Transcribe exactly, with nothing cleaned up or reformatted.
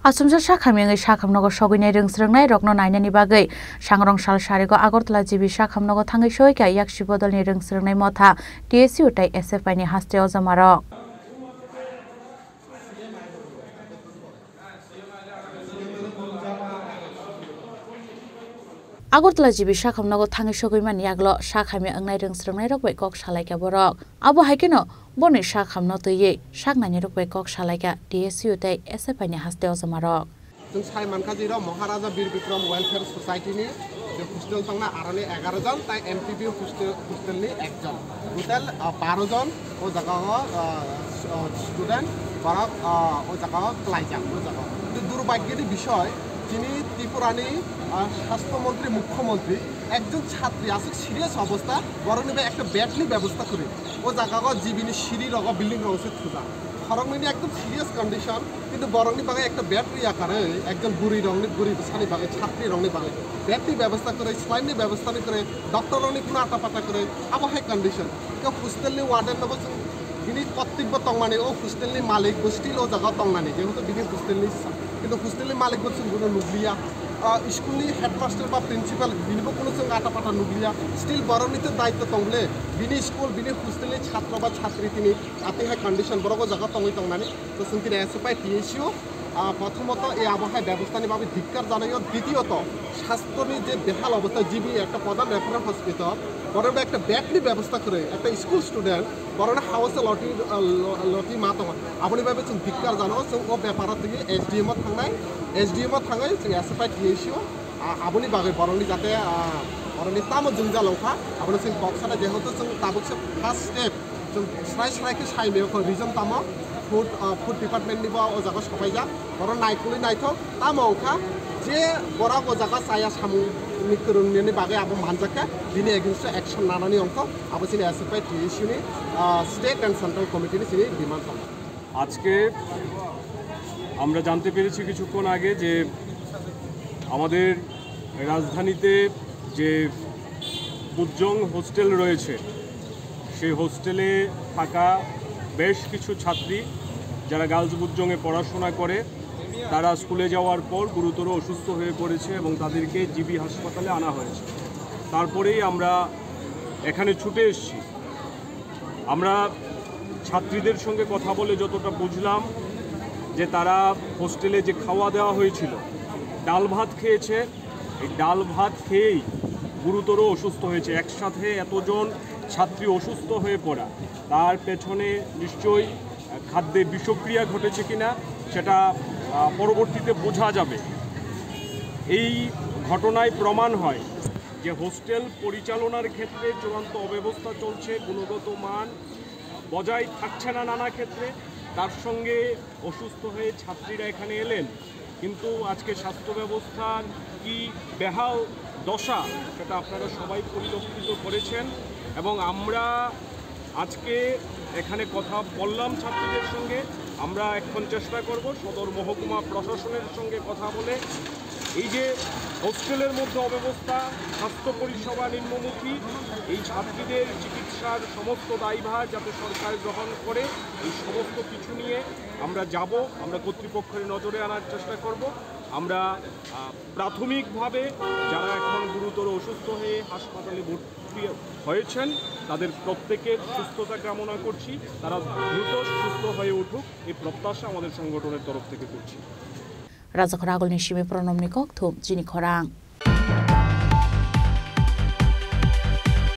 Achomsa sak hamya wngwi sak hamnogo sogwinai rwngsrwngnairokno nainani bagwi Sangrong sal sarigo Agartala G B sak hamnogo thangwi soi kha yaksi bodolni rwngsrwngnai motha T S U tei S F I ni haste ojamarok. Agartala G B sak hamnogo thangwi sogwi mani yagulo sak hamya wngnai rwngsrwngnairok bai kok salaikha borok. Abo hai kheno boni sak hamno twiwi sak nainirok bai kok salaikha T S U tei S F I ni haste ojamarok. Chwng sai mankha je iro Maharaja Bir Bikram Welfare Society ni je hostel tongnai aroni egaroh jon, tai M P B hostel, hostel ni ekjon. Total, ah, baroh jon o jaga o, ah, s-, ah, student borok, ah, o jaga o klaijak o jaga o. Kintu durbhagyo ni bishoy, chini Tripura ni, ah, sastho montri, mukho montri ekjon chhatri aswk serious obostha, borok ni bai ekta bed ni bebosta kwrwi. O jaga o G B ni siri rogo, building rogo se thujak. Khoroknwi ni ekdom serious condition, kintu borok ni bagwi ekta bed rwya karwi, ekjon bwrwi rok ni, bwrwi bwsa ni bagwi, chhatri rok ni bagwi bed ni bebosta kwrwi, saline ni bebosta ni kwrwi, doctor rok ni kuno ata pata kwrwi, abo hai condition. Khe hostel ni warden no bo chwng bini kottik bo tongmani, o hostel ni malik bo still o jaga o tongnani, jehetu bini hostel ni sa-, kintu hostel ni malik bo chwng bono nukliya. Ah, school ni headmaster ba principal bini bo kuno chwng ata pata nukliya, still borok ni to daitto tong le, bini school, bini hostel ni chhatro ba chhatri tini atwi hai condition borok o jaga tongwi tongnani. To chwng tini S F I T S U, ah, prothomoto ei abo hai bebosta ni bagwi dhikkar janaio, ditiyoto sastho ni je behal obostha, G B ekta pradhan referral hospital, borok ekta bed ni bebosta kwrwi, ekta school student, borokno house loti, ah, lo-, loti ma tongo. Aboni bagwi chwng dhikkar jano, chwng o beparo tini S D M o thangnai, S D M o thangwi chwng S F I T S U, ah, aboni bagwi borokni jate, ah, borokni tamo jwngjal wngkha, abono chwng kok sana, jehetu chwng tabuk se first step, chwng srai srai khe sai maya kho reason tamo, food, ah, food department ni bo o jaga sopaijak, borok naikolwi naithok, tamo wngkha je borok o jaga chaya samung ni kwrwng nini bagwi abo manjak kha, bini against o action nanani wngkha. Abo chini S F I T S U ni, ah, state and central committee ni chini demand tong. আজকে আমরা জানতে পেরেছি কিছুক্ষণ আগে যে আমাদের রাজধানীতে যে বুজ্জং হোস্টেল রয়েছে, সেই হোস্টেলে থাকা বেশ কিছু ছাত্রী, যারা গার্লস বুজ্জংয়ে পড়াশোনা করে, তারা স্কুলে যাওয়ার পর গুরুতর অসুস্থ হয়ে পড়েছে এবং তাদেরকে জিবি হাসপাতালে আনা হয়েছে। তারপরেই আমরা এখানে ছুটে এসেছি। আমরা ছাত্রীদের সঙ্গে কথা বলে যতটা বুঝলাম যে তারা হোস্টেলে যে খাওয়া দেওয়া হয়েছিল, ডাল ভাত খেয়েছে, এই ডাল ভাত খেয়েই গুরুতর অসুস্থ হয়েছে। একসাথে এতজন ছাত্রী অসুস্থ হয়ে পড়া, তার পেছনে নিশ্চয়ই, আহ, খাদ্যে বিষক্রিয়া ঘটেছে কিনা সেটা, আহ, পরবর্তীতে বোঝা যাবে। এই ঘটনায় প্রমাণ হয় যে হোস্টেল পরিচালনার ক্ষেত্রে চূড়ান্ত অব্যবস্থা চলছে, গুণগত মান বজায় থাকছে না নানা ক্ষেত্রে। তার সঙ্গে অসুস্থ হয়ে ছাত্রীরা এখানে এলেন, কিন্তু আজকে স্বাস্থ্য ব্যবস্থার কি বেহাল দশা সেটা আপনারা সবাই পরিলক্ষিত করেছেন। এবং আমরা আজকে এখানে কথা বললাম ছাত্রীদের সঙ্গে। আমরা এখন চেষ্টা করব সদর মহকুমা প্রশাসনের সঙ্গে কথা বলে এই যে হোস্টেলের মধ্যে অব্যবস্থা, স্বাস্থ্য পরিষেবা নিম্নমুখী, এই ছাত্রীদের চিকিৎসার সমস্ত দায়ভার যাতে সরকার গ্রহণ করে, এই সমস্ত কিছু নিয়ে আমরা যাব, আমরা কর্তৃপক্ষের নজরে আনার চেষ্টা করব। আমরা, আহ, প্রাথমিকভাবে যারা এখন গুরুতর অসুস্থ হয়ে হাসপাতালে ভর্তি হয়েছেন, তাদের প্রত্যেকের সুস্থতা কামনা করছি। তারা দ্রুত সুস্থ হয়ে উঠুক, এই প্রত্যাশা আমাদের সংগঠনের তরফ থেকে করছি। Rajakhor Agulni simi Pronomni kokthum chini khorang.